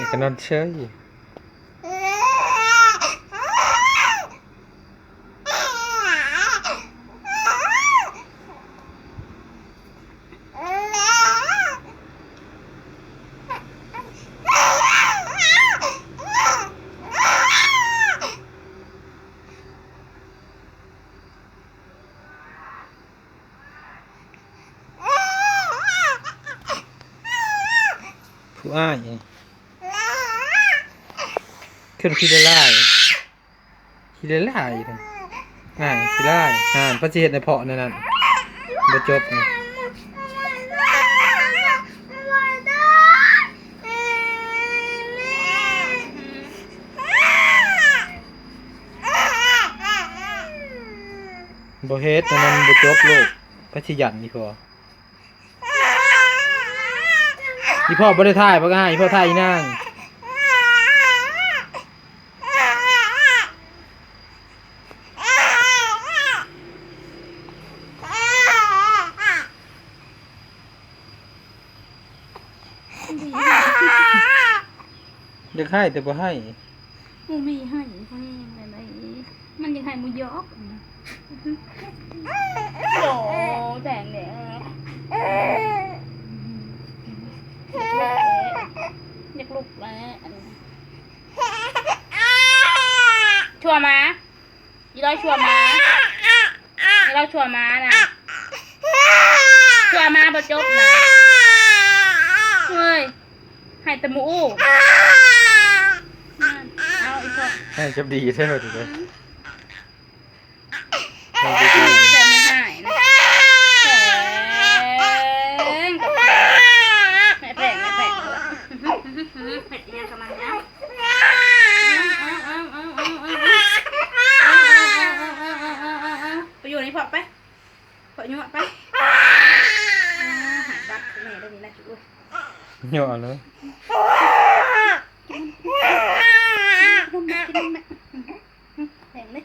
ກໍນອນເຊີຍ. ຜູ້ອ້າຍ ຂຶ້ນຂີ້ລາຍ ຂີ້ລາຍ ອ້າຍຂີ້ລາຍ ຫັ້ນ ເພິ່ນຊິເຮັດໃຫ້ເພາະແນວນັ້ນ ບໍ່ຈົບນີ້. ບໍ່ເຮັດ ອັນນັ້ນບໍ່ຈົບລູກ ໄປຊິຢັນອີ່ພໍ່ ອີ່ພໍ່ບໍ່ໄດ້ຖ່າຍບໍ່ກະ ອີ່ພໍ່ຖ່າຍອີ່ນາງ. ຢາກໄຫ້ແຕ່ບໍ່ໄຫ້ ບໍ່ມີໄຫ້ ບໍ່ມີແນວໃດ ມັນຢາກໄຫ້ໝູຢອກ. ໂອ້ ແພງແດ່ ຢາກລຸກແລ້ວ ຊົ່ວມາ. ອີລອຍຊົ່ວມາ ອີລອຍຊົ່ວມານະ ຊົ່ວມາບໍ່ຈົບນະ ເຮີ້ຍ ໃຫ້ແຕ່ໝູອູ້ ເອົາອີກເຖາະ ໃຫ້ຈັບດີແທ້ເດີ ໃຫ້ດີໆ ແຕ່ບໍ່ໃຫ້ນະ ແພງ ແພງ ແພງ ແພງ ເຮັດອີ່ຫຍັງກັບມັນນະ ເອົາ ເອົາ ໄປຢູ່ໃນເພາະໄປ ເພາະຍົວະໄປ ອ່າ ຫາບັດແມ່ໄດ້ນີ້ນະ ໂອ້ຍ ຍົວະເລີຍ ກິນນົມແມ່ ກິນນົມແມ່ ແພງເດ້.